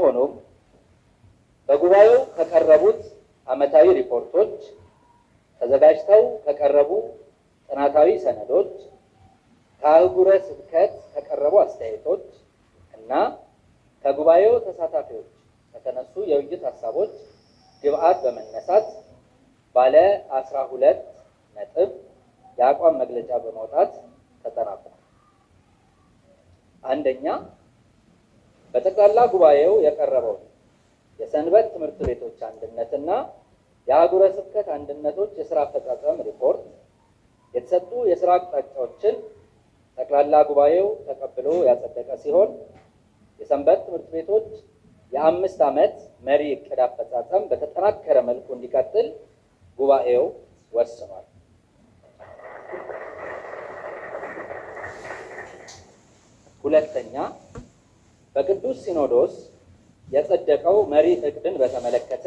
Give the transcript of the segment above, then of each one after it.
በመሆኑም በጉባኤው ከቀረቡት ዓመታዊ ሪፖርቶች፣ ተዘጋጅተው ከቀረቡ ጥናታዊ ሰነዶች፣ ከአህጉረ ስብከት ከቀረቡ አስተያየቶች እና ከጉባኤው ተሳታፊዎች ከተነሱ የውይይት ሀሳቦች ግብዓት በመነሳት ባለ 12 ነጥብ የአቋም መግለጫ በማውጣት ተጠናቋል። አንደኛ፣ በጠቅላላ ጉባኤው የቀረበውን የሰንበት ትምህርት ቤቶች አንድነትና የአህጉረ ስብከት አንድነቶች የስራ አፈጻጸም ሪፖርት የተሰጡ የስራ አቅጣጫዎችን ጠቅላላ ጉባኤው ተቀብሎ ያጸደቀ ሲሆን የሰንበት ትምህርት ቤቶች የ5 ዓመት መሪ እቅድ አፈጻጸም በተጠናከረ መልኩ እንዲቀጥል ጉባኤው ወስኗል። ሁለተኛ፣ በቅዱስ ሲኖዶስ የጸደቀው መሪ እቅድን በተመለከተ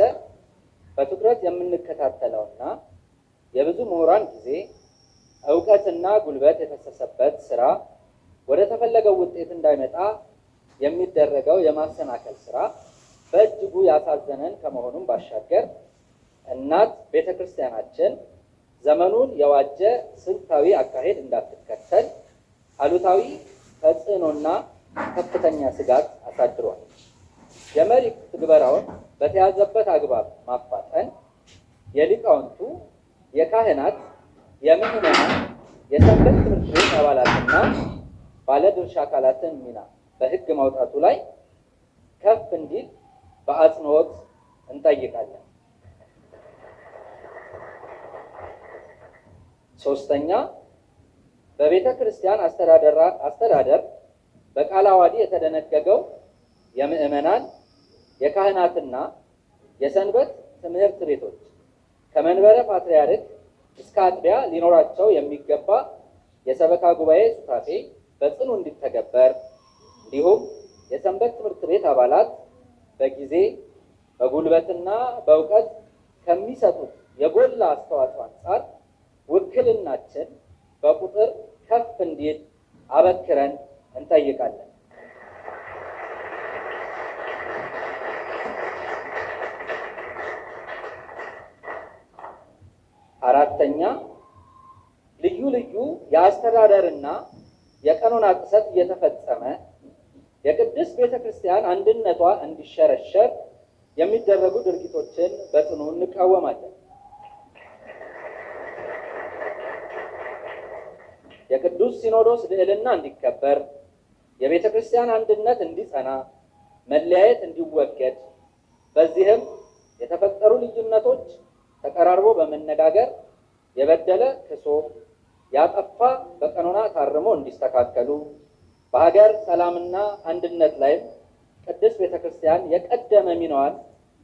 በትኩረት የምንከታተለውና የብዙ ምሁራን ጊዜ እውቀትና ጉልበት የፈሰሰበት ስራ ወደ ተፈለገው ውጤት እንዳይመጣ የሚደረገው የማሰናከል ስራ በእጅጉ ያሳዘነን ከመሆኑም ባሻገር እናት ቤተክርስቲያናችን ዘመኑን የዋጀ ስልታዊ አካሄድ እንዳትከተል አሉታዊ ተጽዕኖና ከፍተኛ ስጋት አሳድሯል። የመሪ ትግበራውን በተያዘበት አግባብ ማፋጠን የሊቃውንቱ፣ የካህናት፣ የምዕመናን፣ የሰንበት ትምህርት ቤት አባላትና ባለድርሻ አካላትን ሚና በሕግ ማውጣቱ ላይ ከፍ እንዲል በአጽንኦት እንጠይቃለን። ሶስተኛ፣ በቤተ ክርስቲያን አስተዳደር በቃለ ዓዋዲ የተደነገገው የምዕመናን፣ የካህናትና የሰንበት ትምህርት ቤቶች ከመንበረ ፓትርያርክ እስከ አጥቢያ ሊኖራቸው የሚገባ የሰበካ ጉባኤ ሱታፌ በጽኑ እንዲተገበር እንዲሁም የሰንበት ትምህርት ቤት አባላት በጊዜ በጉልበትና በእውቀት ከሚሰጡት የጎላ አስተዋጽኦ አንጻር ውክልናችን በቁጥር ከፍ እንዲል አበክረን እንጠይቃለን። አራተኛ፣ ልዩ ልዩ የአስተዳደርና የቀኖና ጥሰት እየተፈጸመ የቅድስት ቤተክርስቲያን አንድነቷ እንዲሸረሸር የሚደረጉ ድርጊቶችን በጽኑ እንቃወማለን። የቅዱስ ሲኖዶስ ልዕልና እንዲከበር፣ የቤተክርስቲያን አንድነት እንዲጸና፣ መለያየት እንዲወገድ፣ በዚህም የተፈጠሩ ልዩነቶች ተቀራርቦ በመነጋገር የበደለ ክሶ ያጠፋ በቀኖና ታርሞ እንዲስተካከሉ፣ በሀገር ሰላምና አንድነት ላይም ቅድስት ቤተክርስቲያን የቀደመ ሚናዋን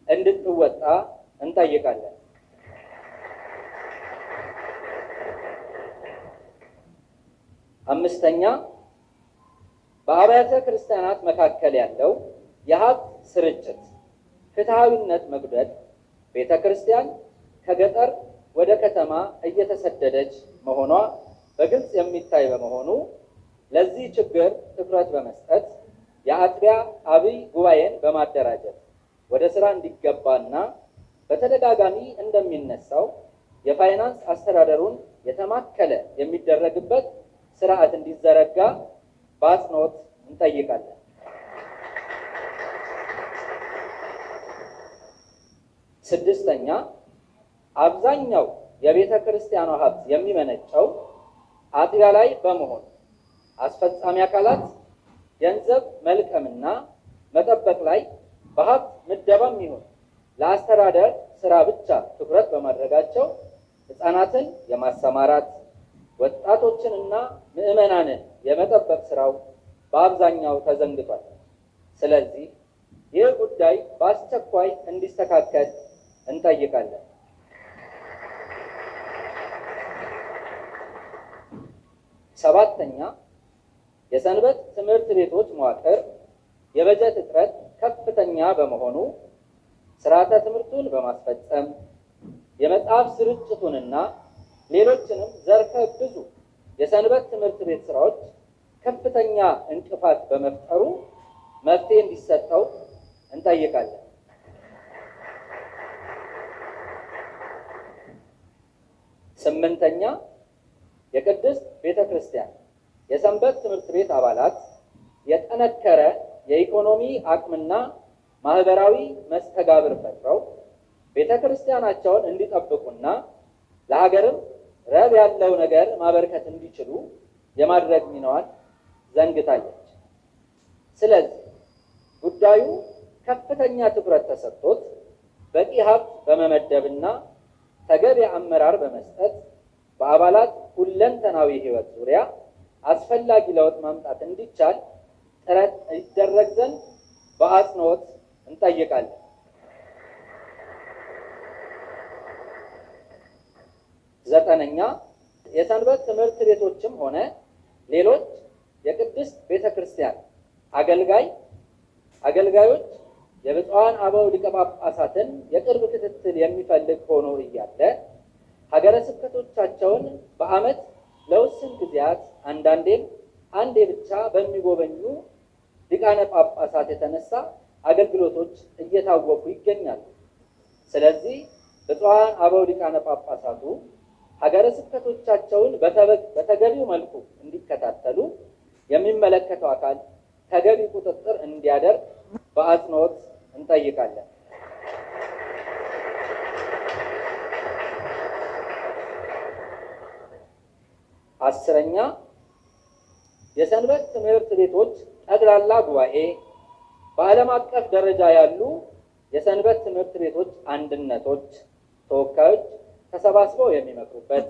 እንድትወጣ እንጠይቃለን። አምስተኛ፣ በአብያተ ክርስቲያናት መካከል ያለው የሀብት ስርጭት ፍትሐዊነት መጉደል ቤተክርስቲያን ከገጠር ወደ ከተማ እየተሰደደች መሆኗ በግልጽ የሚታይ በመሆኑ ለዚህ ችግር ትኩረት በመስጠት የአጥቢያ አብይ ጉባኤን በማደራጀት ወደ ስራ እንዲገባና በተደጋጋሚ እንደሚነሳው የፋይናንስ አስተዳደሩን የተማከለ የሚደረግበት ስርዓት እንዲዘረጋ በአጽንኦት እንጠይቃለን። ስድስተኛ፣ አብዛኛው የቤተ ክርስቲያኗ ሀብት የሚመነጨው አጥቢያ ላይ በመሆኑ አስፈጻሚ አካላት ገንዘብ መልቀምና መጠበቅ ላይ በሀብት ምደባም ይሁን ለአስተዳደር ስራ ብቻ ትኩረት በማድረጋቸው ሕፃናትን የማሰማራት ወጣቶችንና ምዕመናንን የመጠበቅ ስራው በአብዛኛው ተዘንግቷል። ስለዚህ ይህ ጉዳይ በአስቸኳይ እንዲስተካከል እንጠይቃለን። ሰባተኛ፣ የሰንበት ትምህርት ቤቶች መዋቅር የበጀት እጥረት ከፍተኛ በመሆኑ ስርዓተ ትምህርቱን በማስፈጸም የመጽሐፍ ስርጭቱንና ሌሎችንም ዘርፈ ብዙ የሰንበት ትምህርት ቤት ስራዎች ከፍተኛ እንቅፋት በመፍጠሩ መፍትሄ እንዲሰጠው እንጠይቃለን። ስምንተኛ፣ የቅድስት ቤተ ክርስቲያን የሰንበት ትምህርት ቤት አባላት የጠነከረ የኢኮኖሚ አቅምና ማህበራዊ መስተጋብር ፈጥረው ቤተ ክርስቲያናቸውን እንዲጠብቁና ለሀገርም ረብ ያለው ነገር ማበርከት እንዲችሉ የማድረግ ሚናዋን ዘንግታለች። ስለዚህ ጉዳዩ ከፍተኛ ትኩረት ተሰጥቶት በቂ ሀብት በመመደብና ተገቢ አመራር በመስጠት በአባላት ሁለንተናዊ ሕይወት ዙሪያ አስፈላጊ ለውጥ ማምጣት እንዲቻል ጥረት ይደረግ ዘንድ በአጽንኦት እንጠይቃለን። ዘጠነኛ፣ የሰንበት ትምህርት ቤቶችም ሆነ ሌሎች የቅድስት ቤተ ክርስቲያን አገልጋዮች የብፁዓን አበው ሊቀ ጳጳሳትን የቅርብ ክትትል የሚፈልግ ሆኖ እያለ ሀገረ ስብከቶቻቸውን በዓመት ለውስን ጊዜያት አንዳንዴም አንዴ ብቻ በሚጎበኙ ሊቃነ ጳጳሳት የተነሳ አገልግሎቶች እየታወኩ ይገኛሉ። ስለዚህ ብፁዓን አበው ሊቃነ ጳጳሳቱ ሀገረ ስብከቶቻቸውን በተገቢው መልኩ እንዲከታተሉ የሚመለከተው አካል ተገቢ ቁጥጥር እንዲያደርግ በአጽንኦት እንጠይቃለን። አስረኛ፣ የሰንበት ትምህርት ቤቶች ጠቅላላ ጉባኤ በዓለም አቀፍ ደረጃ ያሉ የሰንበት ትምህርት ቤቶች አንድነቶች ተወካዮች ተሰባስበው የሚመክሩበት፣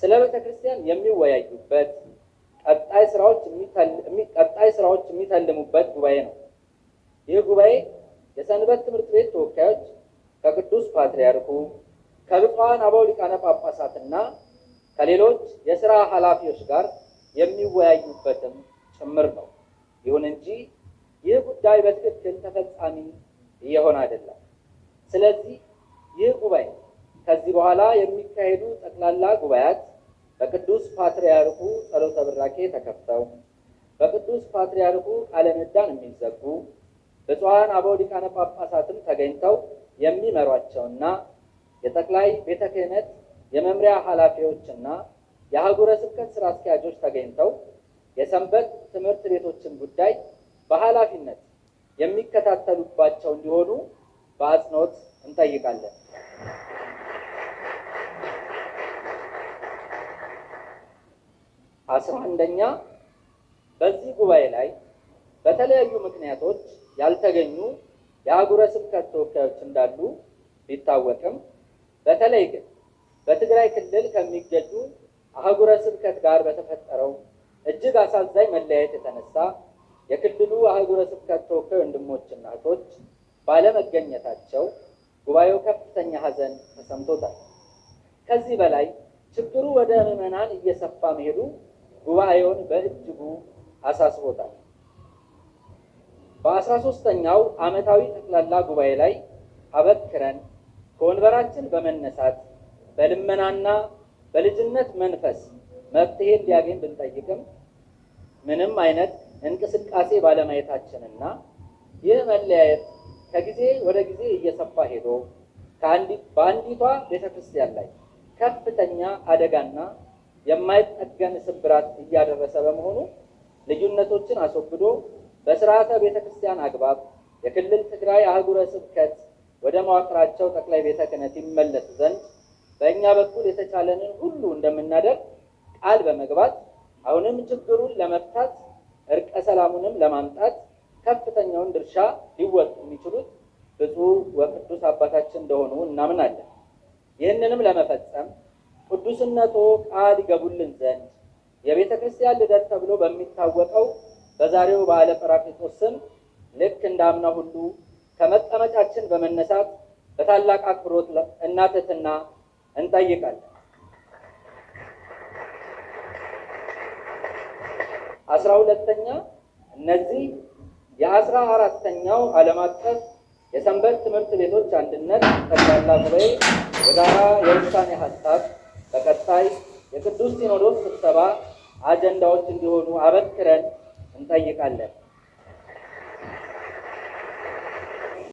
ስለ ቤተ ክርስቲያን የሚወያዩበት፣ ቀጣይ ስራዎች የሚተልሙበት ጉባኤ ነው። ይህ ጉባኤ የሰንበት ትምህርት ቤት ተወካዮች ከቅዱስ ፓትርያርኩ፣ ከብፁዓን አበው ሊቃነ ጳጳሳትና ከሌሎች የሥራ ኃላፊዎች ጋር የሚወያዩበትም ጭምር ነው። ይሁን እንጂ ይህ ጉዳይ በትክክል ተፈጻሚ እየሆነ አይደለም። ስለዚህ ይህ ጉባኤ ከዚህ በኋላ የሚካሄዱ ጠቅላላ ጉባኤያት በቅዱስ ፓትርያርኩ ጸሎተ ቡራኬ ተከፍተው በቅዱስ ፓትርያርኩ ቃለ ምዕዳን የሚዘጉ፣ ብፁዓን አበው ሊቃነ ጳጳሳትም ተገኝተው የሚመሯቸውና የጠቅላይ ቤተ ክህነት የመምሪያ ኃላፊዎችና የአህጉረ ስብከት ስራ አስኪያጆች ተገኝተው የሰንበት ትምህርት ቤቶችን ጉዳይ በኃላፊነት የሚከታተሉባቸው እንዲሆኑ በአጽንኦት እንጠይቃለን። 11ኛ፣ በዚህ ጉባኤ ላይ በተለያዩ ምክንያቶች ያልተገኙ የአህጉረ ስብከት ተወካዮች እንዳሉ ቢታወቅም በተለይ ግን በትግራይ ክልል ከሚገኙ አህጉረ ስብከት ጋር በተፈጠረው እጅግ አሳዛኝ መለያየት የተነሳ የክልሉ አህጉረ ስብከት ተወካይ ወንድሞችና እህቶች ባለመገኘታቸው ጉባኤው ከፍተኛ ሐዘን ተሰምቶታል። ከዚህ በላይ ችግሩ ወደ ምዕመናን እየሰፋ መሄዱ ጉባኤውን በእጅጉ አሳስቦታል። በ13ኛው ዓመታዊ ጠቅላላ ጉባኤ ላይ አበክረን ከወንበራችን በመነሳት በልመናና በልጅነት መንፈስ መፍትሄ እንዲያገኝ ብንጠይቅም ምንም አይነት እንቅስቃሴ ባለማየታችንና ይህ መለያየት ከጊዜ ወደ ጊዜ እየሰፋ ሄዶ በአንዲቷ ቤተክርስቲያን ላይ ከፍተኛ አደጋና የማይጠገን ስብራት እያደረሰ በመሆኑ ልዩነቶችን አስወግዶ በስርዓተ ቤተክርስቲያን አግባብ የክልል ትግራይ አህጉረ ስብከት ወደ መዋቅራቸው ጠቅላይ ቤተ ክህነት ይመለሱ ዘንድ በእኛ በኩል የተቻለንን ሁሉ እንደምናደርግ ቃል በመግባት አሁንም ችግሩን ለመፍታት እርቀ ሰላሙንም ለማምጣት ከፍተኛውን ድርሻ ሊወጡ የሚችሉት ብፁዕ ወቅዱስ አባታችን እንደሆኑ እናምናለን። ይህንንም ለመፈጸም ቅዱስነቶ ቃል ይገቡልን ዘንድ የቤተ ክርስቲያን ልደት ተብሎ በሚታወቀው በዛሬው በዓለ ጰራቅሊጦስ ስም ልክ እንዳምና ሁሉ ከመቀመጫችን በመነሳት በታላቅ አክብሮት እና ትሕትና እንጠይቃለን። 12ኛ፣ እነዚህ የ14ኛው ዓለም አቀፍ የሰንበት ትምህርት ቤቶች አንድነት ጠቅላላ ጉባኤ የጋራ የውሳኔ ሀሳብ በቀጣይ የቅዱስ ሲኖዶስ ስብሰባ አጀንዳዎች እንዲሆኑ አበክረን እንጠይቃለን።